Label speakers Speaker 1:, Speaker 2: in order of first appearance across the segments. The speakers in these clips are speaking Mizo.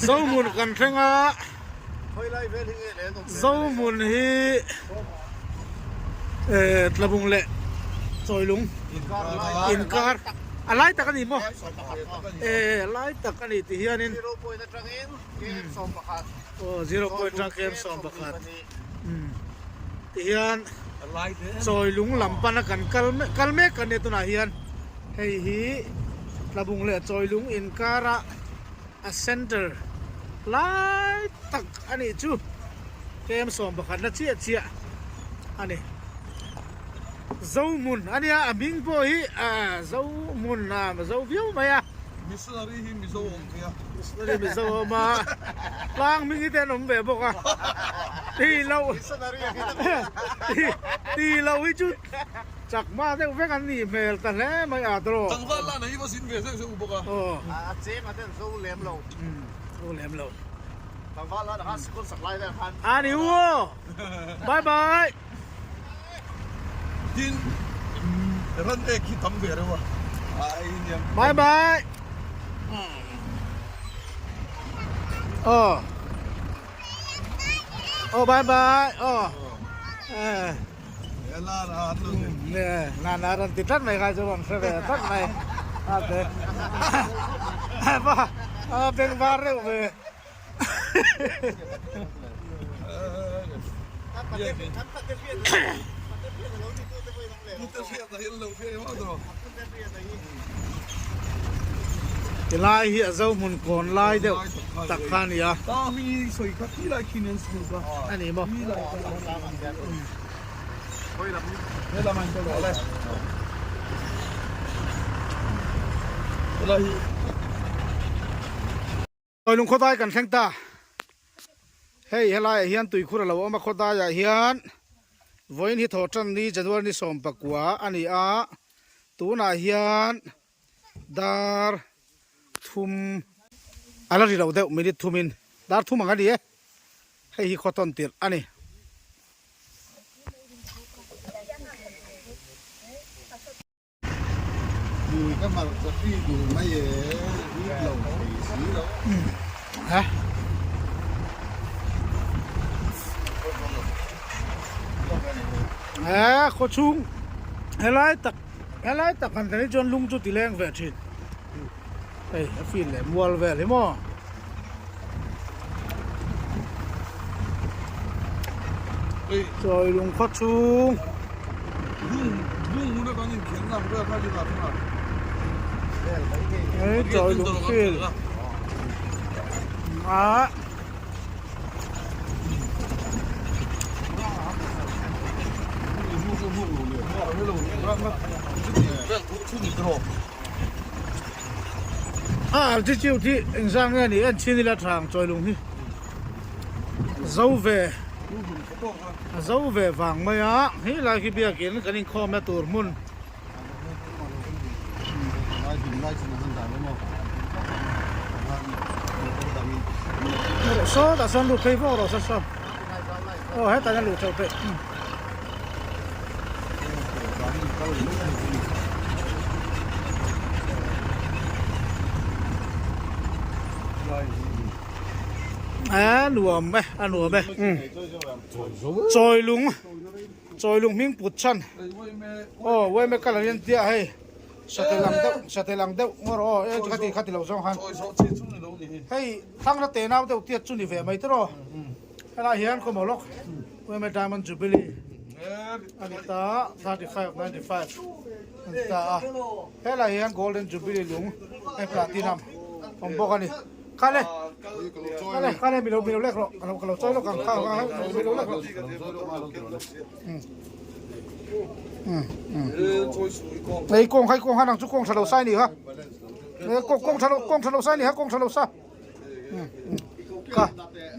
Speaker 1: Zohmun kan thleng a, Zohmun hi eh Tlabung leh Chawilung inkar a lai tak a ni maw? Eh a lai tak a ni tih hianin aw zero point atang km 11 ti hian Chawilung lam pana kan kal kal mek a nia tunah hian. Hei hi Tlabung leh Chawilung inkara a center lai tak a nih chu kem 11 na chiah chiah a ni. Zohmun a nia a hming pawh hi Zohmun a zo viau mai a.
Speaker 2: Missionary hi Mizo awm thei a.
Speaker 1: Missionary Mizo a awm a, tlang hming hi te an awm ve bawk a. Ti loh ti loh hi chu. Chakma deuh vek an nih hmel ta hle mai a draw.
Speaker 2: Tlangval lan a hi va zin ve zeuh zeuh bawk a.
Speaker 1: Aw.
Speaker 3: A cheng a ten zo lem lo.
Speaker 1: Umm zo lem lo.
Speaker 3: Tlangval lan a khan sikul sak lai vel khan.
Speaker 1: A ni u aw. Bye bye.
Speaker 2: Tin ran ek hi tam ve reuh a. Ai niang.
Speaker 1: Bye bye. Aw. Aw bye bye. Aw. Eh. Nana rawn ti tlat mai kha chu rawn hre ve tlat mai a te a beng var reuh ve. Tilai hi a zo hmun kawn lai deuh tak kha a ni a. A ni maw? Lung khawdai kan thleng ta. Hei helaiah hian tuikhur a lo awm a, khawdaiah hian vawiin hi thawh tan ni January ni 19 a ni a, tunah hian dar thum a la ri lo deuh minute thumin dar thum ang a ni e. Hei hi khaw tawn tirh a ni.
Speaker 3: Lui ka hmarcha hri dul mai e, rit lo thei si lo.
Speaker 1: Ha? Eh, khaw chhung helai tak helai tak han thlen hi chuan lung chu ti leng ve thin. Hei a field leh mual vel hi maw. Chawi lung khaw chhung. Hei chawi lung field. Ah. A altitude hi engzah nge ni en chin ila thang chawilung hi zo ve a zo ve vang mai a helai khi biakin kan inkhawmna tur hmun sawtah sawn lut phei vawk rawh se saw aw hetah hian luh theuh theih. A nuam e a nuam e chawilung chawilung hming put chhan aw uaime colour hi an tia hei satel ang deuh satel ang deuh ngawr aw e khati khati lo zawng khan hei thlangra te nau deuh tiat chu ni ve mai tiraw. Helai hian khawmaw lawk Ueme Diamond Jubilee a ni ta 35 95 a ni ta a helai hian Golden Jubilee lung hei platinum awm bawk a ni khale khale khale milo milo lek rawh ka lo ka lo chawi lawk ang kha kha milo lek rawh hei kawng hei kawng han ang chu kawng tha lo sai ni kha kawng tha lo kawng tha lo sai ni kha kawng tha lo sa. Kha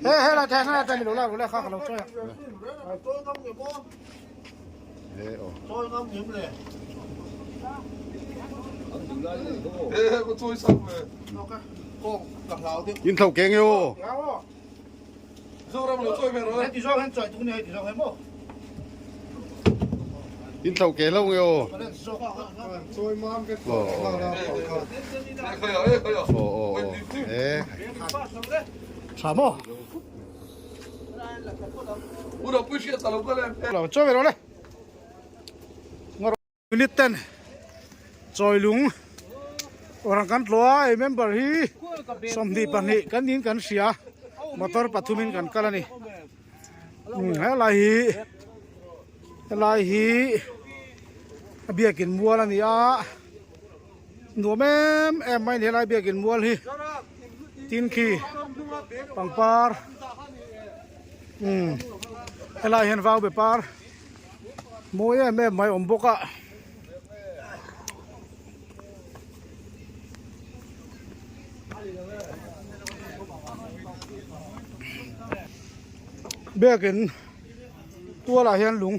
Speaker 1: he he la the la the mi lo la lo la kha ka lo chawi a.
Speaker 3: Chawi ngam nge maw? Chawi ngam ngem le.
Speaker 2: He he ko chawi sang ve.
Speaker 4: In thlo ke nge aw.
Speaker 2: Zoram lo chawi ve rawh.
Speaker 1: He ti zawng hian chawi tuk ni hei ti zawng he maw.
Speaker 4: In thlo ke lo nge aw.
Speaker 3: Chawi mam ke
Speaker 4: Aw aw. Aw aw. E.
Speaker 1: Tha maw? Lo chaw ve lo le. Unit ten chawi lung orang kan tlawh a hei member hi 22 kan niin kan hria motor pathumin kan kal a ni helai hi helai hi a biakin mual a ni a nuam em em mai a ni helai biakin mual hi tin khi pangpar helai hian vau be par. Mawi em em mai awm bawk a. Biakin tualah hian lung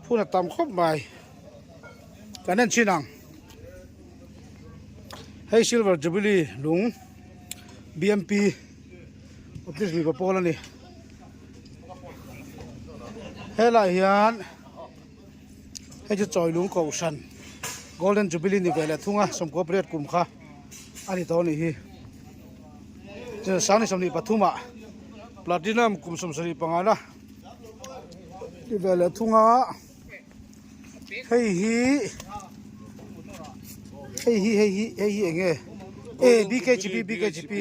Speaker 1: phun a tam khawp mai. Kan en chin ang. Hei Silver Jubilee lung BMP office mipa pawl a ni. Helai hian hei chu Chawilung Kohhran Golden Jubilee ni ve leh thung a 18 kum kha a ni tawh a nih hi. Sang ni 23 ah Platinum kum 75 na ni ve leh thung a hei hi hei hi hei hi hei hi eng nge e BKGP BKGP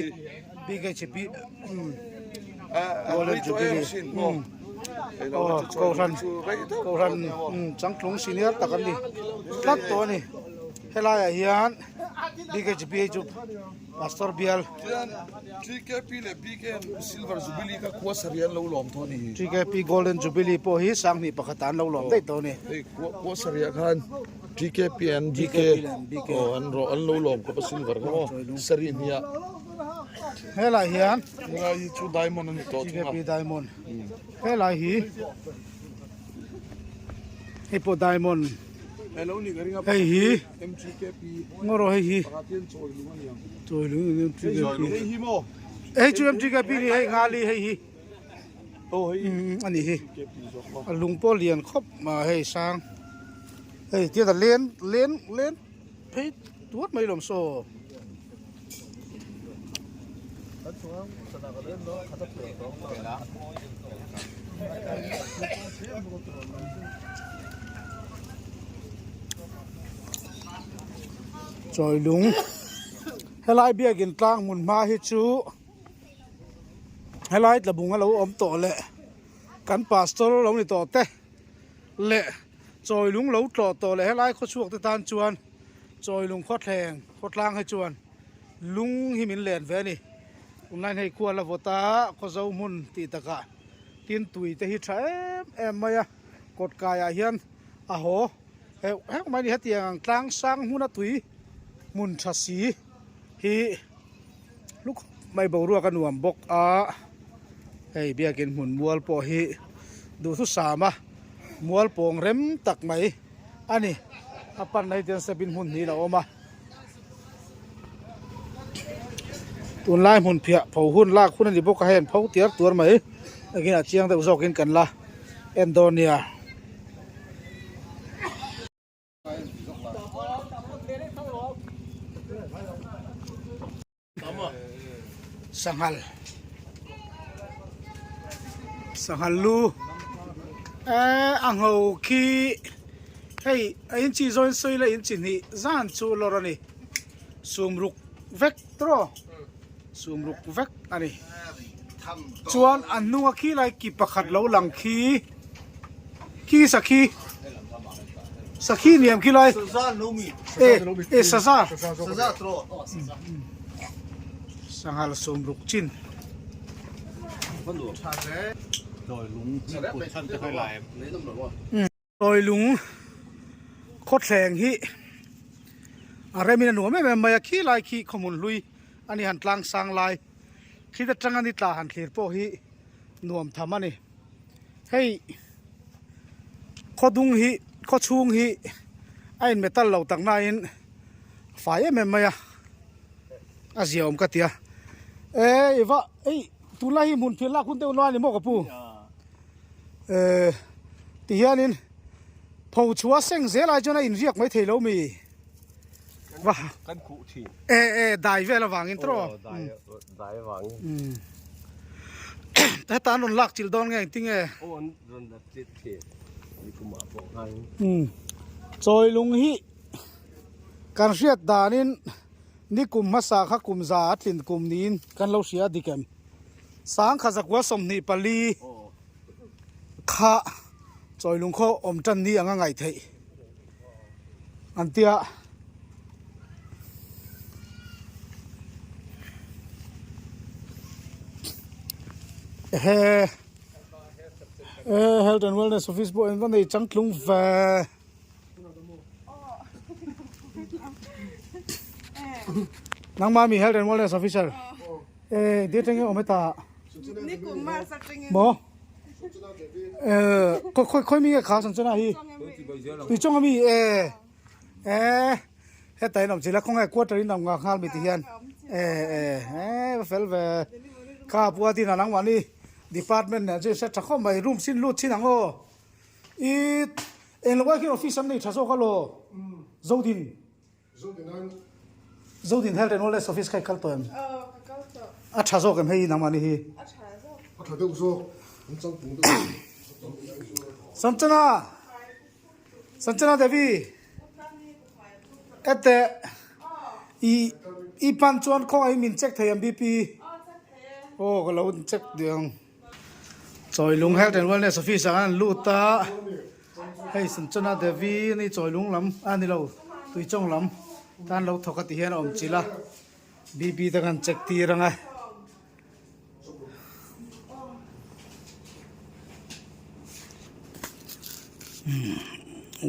Speaker 1: BKGP umm Golden Jubilee umm aw kohhran kohhran umm changtlung senior tak an ni tlat tawh a ni helai ah hian BKGP hei chu Pastor bial.
Speaker 2: Chuan TKP leh BKM Silver Jubilee kha khua sarih an lo lawm tawh a ni.
Speaker 1: TKP Golden Jubilee pawh hi 21 ah an lo lawm daih tawh a ni.
Speaker 2: Hei khua sarih ah khan TKP and BK aw an rawh an lo lawm khawp a silver kha maw sarih hnih ah.
Speaker 1: Helai hian
Speaker 2: Helai hi chu diamond a ni tawh thung a.
Speaker 1: TKP diamond. Helai hi hei pawh diamond. Hei hi ngaw rawh hei hi chawilung ni MTKP hei chu MTKP ni hei ngali hei hi a ni hi a lung pawh lian khawp ma hei sang hei tiat a len len len phei tuat mai lawm saw. Chawilung helai biakin tlang hmun hma hi chu helai tlabung a lo awm tawh leh kan pastor lo ni tawh te leh chawilung lo tlawh tawh leh helai khawchhuak te tan chuan chawilung khawthleng khawtlang hi chuan lung hi min len ve a ni tunlai hei khua la vawt a khawzo hmun tih takah tin tui te hi tha em em mai a kawt kaiah hian a haw heuh heuh mai a ni hetiang ang tlang sang hmuna tui hmun tha si hi hlu khawp mai boruak a nuam bawk a hei biakin hmun mual pawh hi duhthusam a mual pawng rem tak mai a ni a pan na hi chuan step in hmun hnih a awm a tunlai hmun phiah pho hun lak hun a ni bawk a hei an pho tiar tuar mai engin a chiang deuh zawkin kan la en dawn nia. Sanghal sanghal lu eh a ngho khi hei a inchi zawn sawi la inchi hnih zan chu lawr a ni sum ruk vek tawh sum ruk vek a ni chuan a hnunga khi lai ki pakhat lo lang khi khi sakhi sakhi niam khi lai e e saza sanghal sum ruk chin Tawilung khawthleng hi a remin a nuam em em mai a, khi lai khi khawhmun hlui a ni han tlang sang lai khi te tanga ni tla han thlir pawh hi nuam tham a ni. Hei khawdung hi khaw chhung hi a in metal lo tak nain a fai em em mai a, a ziaawm ka ti a. E i va ei tunlai hi hmun thil lak hun deuh nuai a ni maw ka pu? Eh ti hianin pho chhuah seng zel ai chuan a inriak mai thei lo mi. Va
Speaker 5: Kan khuh thin.
Speaker 1: E e dai vel avangin tawh.
Speaker 5: Aw dai dai avangin.
Speaker 1: Heta an rawn lak chilh dawn nge engtin nge?
Speaker 5: Aw an rawn la chilh thin. Nikumah pawh khan.
Speaker 1: Chawilung hi kan hriat danin nikum hmasa kha kum za a tlin kum niin kan lo hria dik em? Sangkha zakua 24 kha chawilung khaw awm tan ni anga ngaih theih an tia. Ehe e health and wellness office pawh in va nei changtlung ve. Nangmah mi health and wellness officer e date enge awm heta maw e khawi khawi mi nge kha sanchana hi tuichawng ami e e heta in awm chila khawnge quarter in awm nghal nghal mi ti hian e e e va fel ve kha pua din a nangmahni department nen chu hre tha khawp mai room sin lut chin ang aw. I eng lo ai khian office an nei tha zawk a law? Zodin. Zodin Health and Wellness Office kha i kal tawh em? A tha zawk em hei nangmahni hi?
Speaker 4: A tha deuh zawk, an changtlung deuh.
Speaker 1: Sanchana! Sanchana Devi! Ete i i pan chuan khawngaih min check thei ang BP? Aw ka lo check duh ang. Chawilung Health and Wellness Office ah an lut a, hei Sanchana Devi ni Chawilung lam a ni lo Tuichawng lam tan lo thawk a ti hian a awm chilh a, BP te khan check tir ang a.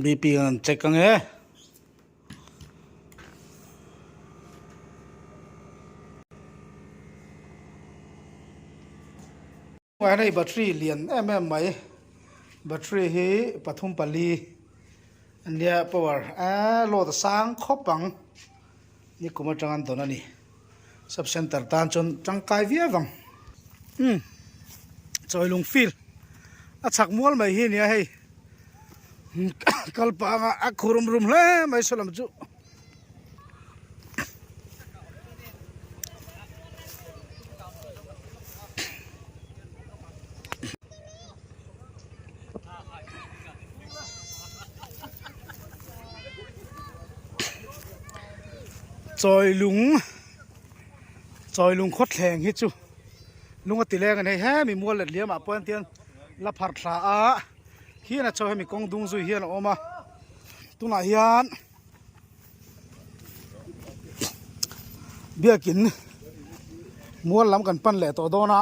Speaker 1: BP kan check ang e. Hei battery lian em em mai battery hi pathum pali ania power eee load a sang khawp ang nikum atang an dawn a ni sub center tan chuan tangkai viau ang umm chawilung field a chhak mual mai hi ania hei. Kal panga a khu rum rum hle mai saw lam chu. Chawi lung chawi lung khawthleng hi chu lung a ti leng a ni hei hemi mual let liam ah pawh hian tian la phar thla a. Hian a chho hemi kawng dung zui hian a awm a tunah hian biakin mual lam kan pan leh tawh dawn a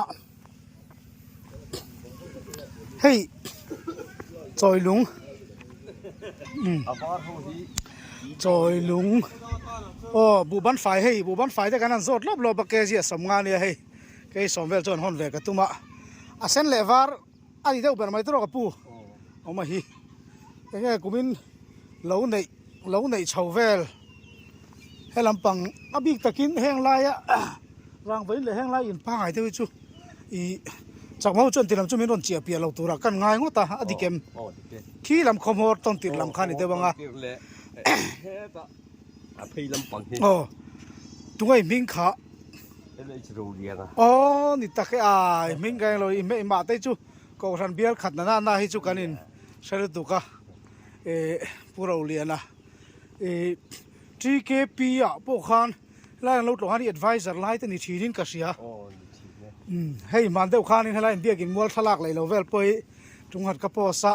Speaker 1: hei chawilung umm chawilung aw buhban fai hei buhban fai te kan han zawt lawp lawp a kg a 50 ania hei kei sawm vel chuan hawn ve ka tum a a sen leh var. A ni deuh ber mai tawk a pu awm a hi enge kumin lo neih lo neih chho vel he lampang a bik takin heng laia rangvain leh heng lai in pangai deuh hi chu ih chakma ho chuan ti lam chu min rawn chiah piah lo turah kan ngai ngawt a a dik em khi lam khawhmawr tawn tirh lam kha a ni deuh ang a aw tunge hming kha. Aw ni tak e ai hming ka englo i hmeh mah te chu kohhran bial khat na na na hi chu kan in hre lutuk a eh Pu Roliana eh TKP ah pawh khan helai an lo tlawh khan i adviser lai te ni thin in ka hria umm hei hman deuh khanin helai in biakin mual thlalak leh lo vel pawh hi tunghat ka post a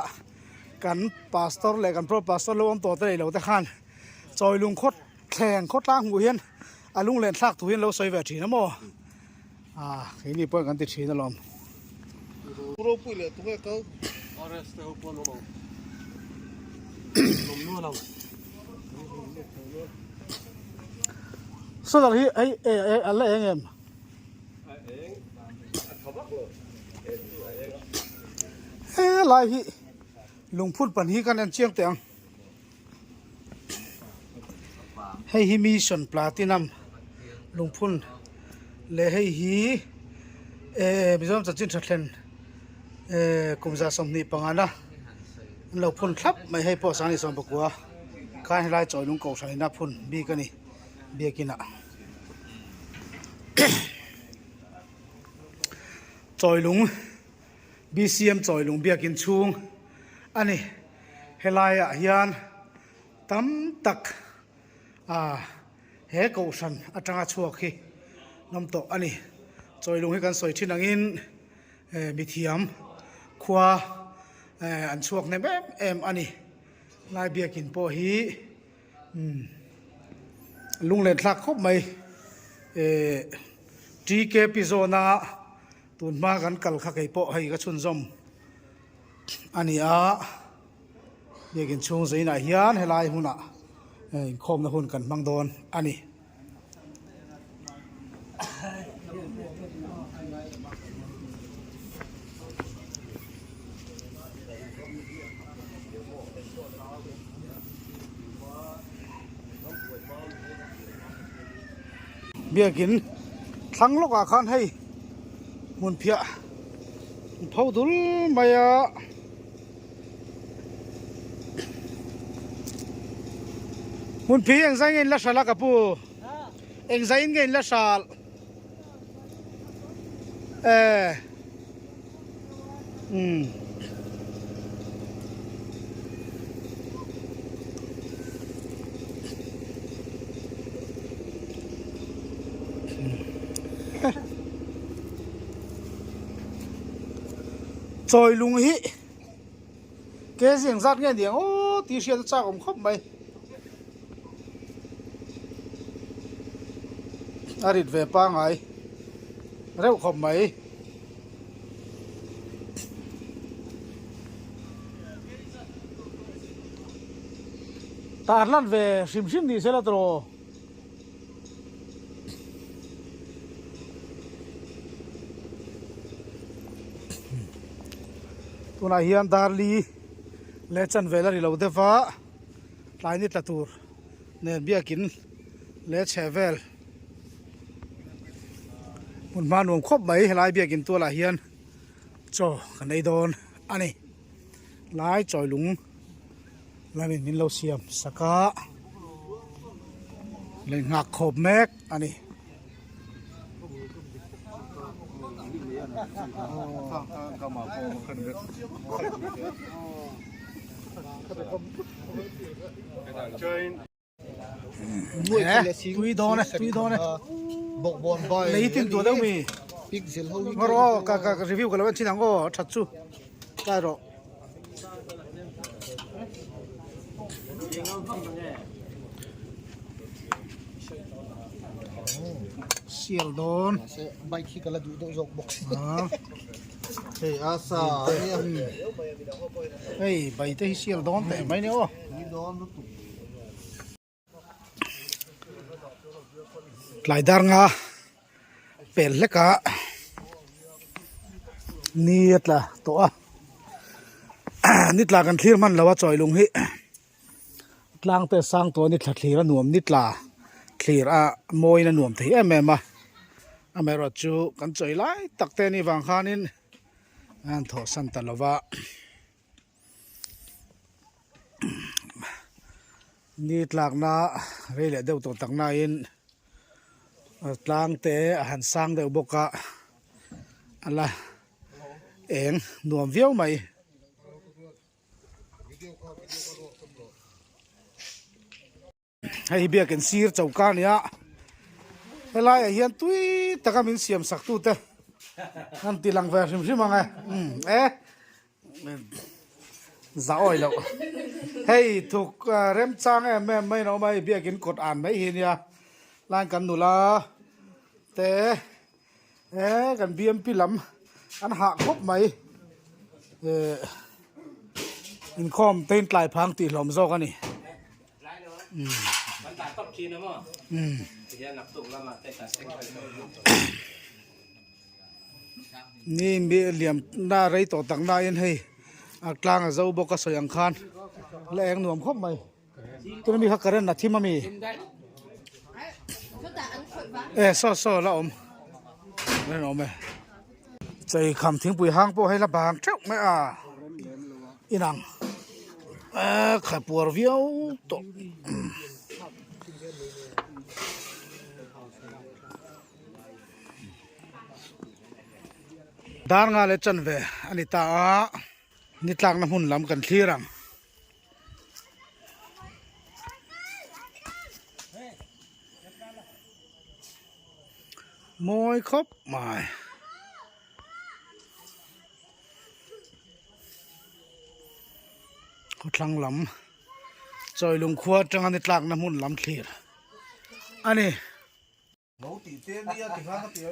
Speaker 1: kan pastor leh kan pro pastor lo awm tawh te leh lo te khan chawilung khawt Thleng khawtlang hmuh hian a lunglen thlak thu hian lo sawi ve thin a maw? Ah, keini pawh kan ti thin alawm.
Speaker 4: Ropui leh tunge kal? RS te ho pawh an awm ang. Awm nual ang.
Speaker 1: Solar hi hei e e a la eng em?
Speaker 5: A eng, a tha vak lo. A eng a.
Speaker 1: He lai hi lungphun pan hi kan en chiang teh ang. Hei hi mission platinum lungphun leh hei hi eh Mizoram chanchin tha thlen eh kum 25 na an lo phun thlap mai hei pawh 2019 khan helai chawilung kohhran in a phun bik a ni. Biakin ah Chawilung BCM Chawilung biakin chhung a ni. Helai ah hian tam tak ah he kohhran atanga chhuak hi nawm tawh a ni. Chawilung hi kan sawi thin angin mithiam khua an chhuak hnem em em a ni. Lai biakin pawh hi umm lunglen thlak khawp mai ehh TKP zawna tun hma kan kal kha kei pawh hei ka chhunzawm a ni a biakin chhung zainah hian helai hunah inkhawmna hun kan hmang dawn a ni. Biakin thlang lawkah khan hei hmun phiah an pho dul mai a. Hmun phih engzai nge in la hral a ka pu? Engzai in nge in la hral? Eh. Um. Chawi lung hi Ke zing zat nge ni ang aw tih hriat a chak awm khawp mai. A rit ve pangai reuh khawp mai. Tar lan ve hrim hrim ni sela tawh. Tunah hian Darli leh Chanvel a ri lo deuh va, tlai ni tla tur nen biakin leh chheh vel hmun hma nuam khawp mai helai biakin tualah hian chaw kan ei dawn a ni. Lai chawi lung lamin min lo siam sak a lei nghak khawp mek a ni. Tui dawn e tui dawn e lei tin tur deuh mi ngawr aw ka ka review ka lo en thin ang aw a that chu tlai rawh. Sial dawn
Speaker 3: bike hi ka la duh deuh zawk bawk hei a sa
Speaker 1: hei bai te hi sial dawn teh mai ni aw. Tlai dar nga pel hlek a ni a tla tawh a ni tla kan thlir hman lo a chawi lung hi tlang te sang tawh a ni thla thlir a nuam ni tla thlir a mawiin a nuam thei em em a amaherawhchu chu kan chawi lai tak te a nih vang khanin a han thawhsan ta lo va. Ni tlakna rei leh deuh tawh tak nain tlang te a han sang deuh bawk a a la eng nuam viau mai. Hei hi biakin sir choka a ni a helai ah hian tui taka min siam sak tute an ti lang ve hrim hrim ang e umm e za awi loh hei thuk remchang em em mai in a awm a hei biakin kawt an mai hi ania line kan nula te e kan bmp lam an hah khawp mai eh inkhawm te in tlai phang tih hlawm zawk a ni. Ni mi liam na rei tawh tak na in hei a tlang a zo bawk a sawi ang khan la eng nuam khawp mai tuna mi kha current a thim ami e saw saw la awm current awm e chei kham thingpui hang pawh hei la bang theuh mai a inang a kha puar viau tawh. Dar nga leh chanve a ni ta a, ni tlakna hmun lam kan thlir ang. Mawi khawp mai. Khawthlang lam Chawilung khua atanga ni tlakna hmun lam thlir a ni.
Speaker 4: Lo tih te nia ti khan a ti a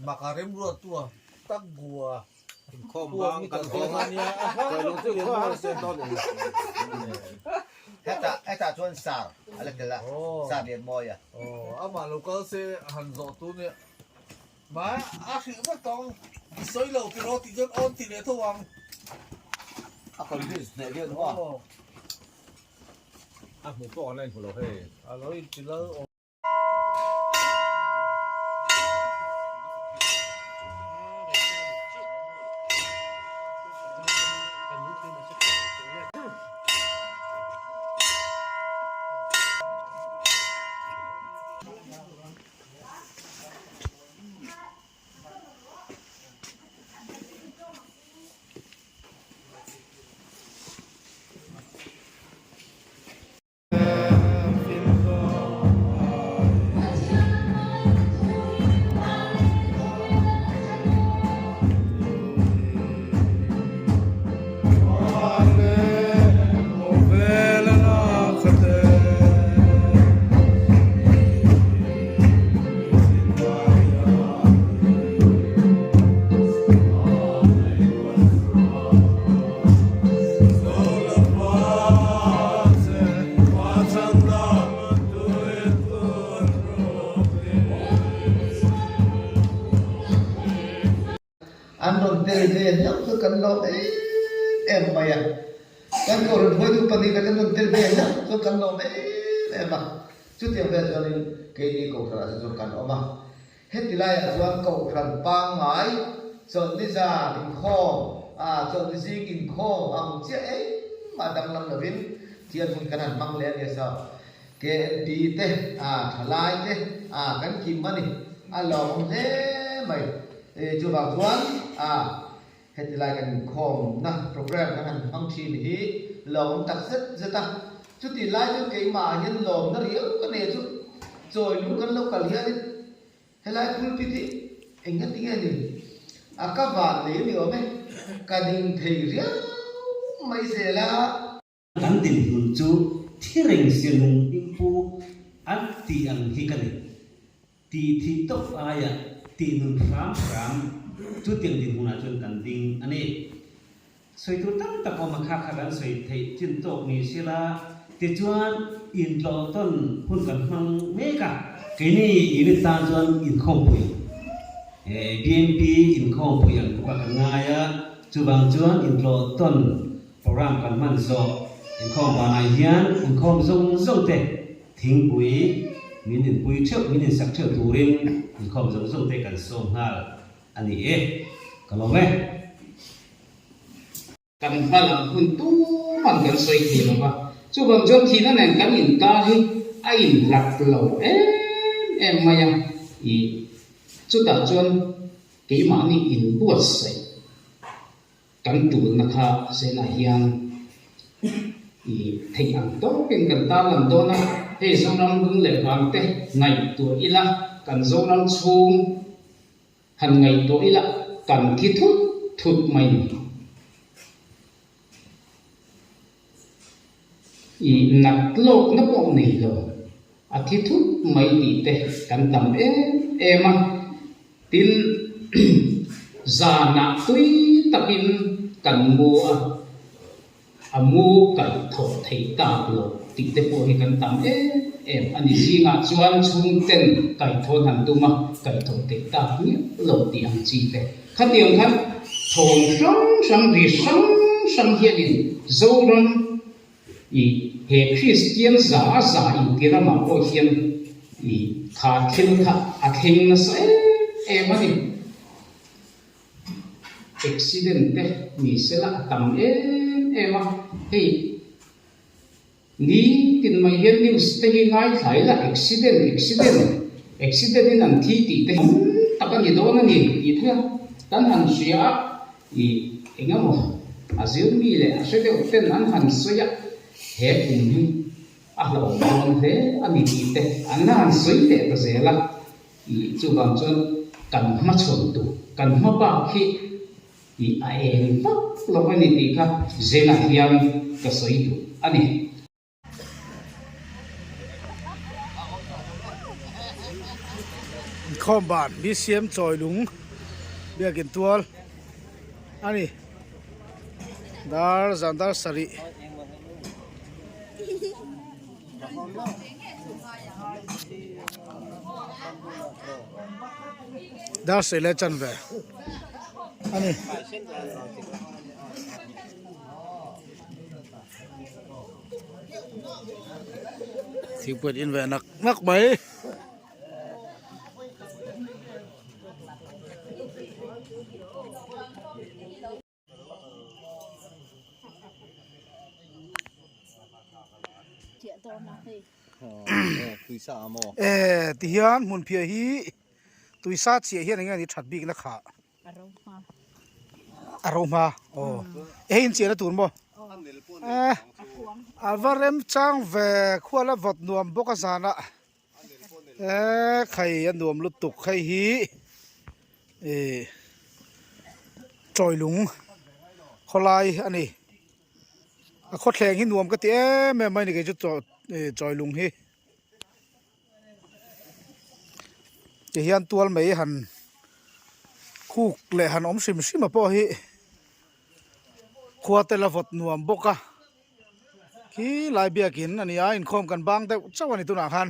Speaker 4: maka remruat tu a tak bua
Speaker 5: Inkhawm bang kan hawng a Chawilung chu khua har se dawn eng
Speaker 3: Hetah hetah chuan sar a la tel a sar lian mawi a.
Speaker 4: Aw amah lo kal se han zawh tu nia Mai a hrih vek tawng i sawi lo ti rawh tih chuan awn ti leh tho ang.
Speaker 3: A convince hneh viau nu a.
Speaker 5: A hmuh pawh an la inhmu lo hei.
Speaker 4: A lo inti lal awm.
Speaker 3: An rawn tel ve hlauh chu kan lawm em em mai a, kan kohhran hruaitu pahnih khat an rawn tel ve hlauh chu kan lawm em em a, chutiang vel chuanin keini kohhranah te chuan kan awm a. Heti laiah chuan kohhran pangngai chawlhni zan inkhawm, chawlhni zing inkhawm ang chiah engmah danglam lovin thian hun kan han hmang leh a nia saw. KNP te, thalai te kan kim a ni, a lawmawm hle mai. Chuvang chuan heti lai kan inkhawmna program kan han hmang thin hi lawmawm tak zet zet a. Chutih lai chuan keimah ah hian lawmna riau ka nei chu chawi lung kan lo kal hianin helai pulpit hi eng nga tinge ni a ka van nei a ni awm e, ka ding thei riau mai zel a.
Speaker 6: Kan dinhmun chu thi reng si lung hmingpu an tih ang hi ka ni. Tih thih tawp aia tih nun hram hram chu tiang dinhmunah chuan kan ding a ni. Sawi tur tam tak awm a kha kha kan sawi theih chin tawk ni sela tichuan intlawh tawn hun kan hmang mek a. Keini unit tan chuan inkhawmpui, BMP inkhawmpui ang tlukah kan ngai a, chuvang chuan intlawh tawn Program kan hman zawh inkhawm vanah hian inkhawm zawng zawng te thingpui min inpui theuh, min insak theuh turin inkhawm zawng zawng te kan sawm nghal a ni e. Ka lawm e.
Speaker 7: Kan hma lam hun tuman kan sawi thei lo va, chuvang chuan thihna nen kan inkar hi a inhlat lo em em mai a, ih chutah chuan keimahni inbuatsaih Kan tulna kha zenah hian i theih ang tawkin kan tarlan dawn a, hei Zoram lung leh vangte ngaihtuah ila, kan Zoram chhung han ngaihtuah ila kan thi thut thut mai ni. I nat lawkna pawh nei lo, a thi thut mai tih te kan tam em em a. Tin, zanah tui takin kan mu a, a mu kaih thawh theih tak lo tih te pawh hi kan tam em em a ni. Zingah chuan chhungten kaihthawh an han tum a, kaihthawh theih tak miah lo tih ang chi te. Khatiang khan thawm hrang hrang ri hrang hrang hianin Zoram i he Kristian za a za inti ramah pawh hian i kha thil kha a thleng nasa em em a ni. Accident te ni sela a tam em em a, hei Ni tin mai hian news te hi ngaithla ila accident accident accident in an thi tih te hi tam tak a ni dawn a ni tih theih a. Kan han hria a, i eng emaw a zir mi leh a hre deuh ten an han sawi a, he kum hi a hlauhawm dawn hle a ni tih te an la han sawi leh ta zel a, i chuvang chuan kan hmachhawn tur, kan hma bak hi i a eng vak lo a ni tih kha zenah hian ka sawi duh a ni.
Speaker 1: Inkhawm ban BCM Chawilung biakin tual a ni dar zan dar sarih dar sarih leh chanve a ni. Thingpui in ve nak nak mai. E tihian hmunphiah hi tuisa chiah hian enge ni that bik na kha. A ro hma aw hei in chiahna tur maw eh a va rem chang ve khual a vawt nuam bawk a zanah eh khai a nuam lutuk hei hi ih chawilung khawlai a ni a khawthleng hi nuam ka ti em em mai a ni kei chu chawilung hi. Ti hian tual mai han khuk leh han awm hrim hrim a pawh hi khua te la vawt nuam bawk a khi lai biakin a ni a inkhawm kan bang deuh chauh a ni tunah khan.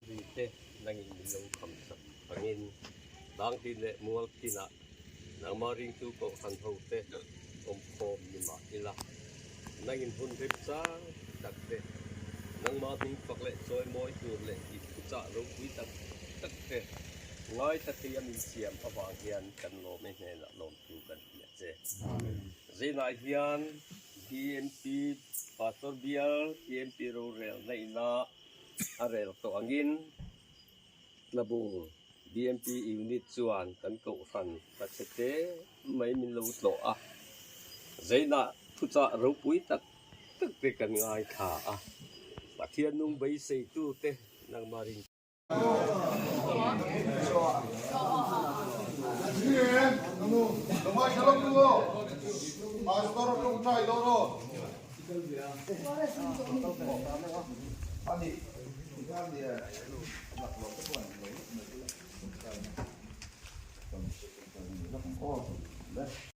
Speaker 5: Mite nangin min lo kham sak angin Dangtin leh Mualtinah nangmah ringtu kohhran hote awmkhawm ni mah ila, nangin hun remchang tak te, nangmah hming fak leh chawi mawi tur leh i thuchah ropui tak tak te ngaithla thei a min siam avang hian kan lawm e hnenah lawmthu kan ti a che. Zinah hian BMP Pastor Bial BMP rorel naihna A rel tawh angin Tlabung BMP unit chuan kan kohhran hmachhe te mai min lo tlawh a, Zainah thuchah ropui tak tak te kan ngaithla a, Pathian nung beiseitu te nangmah ring.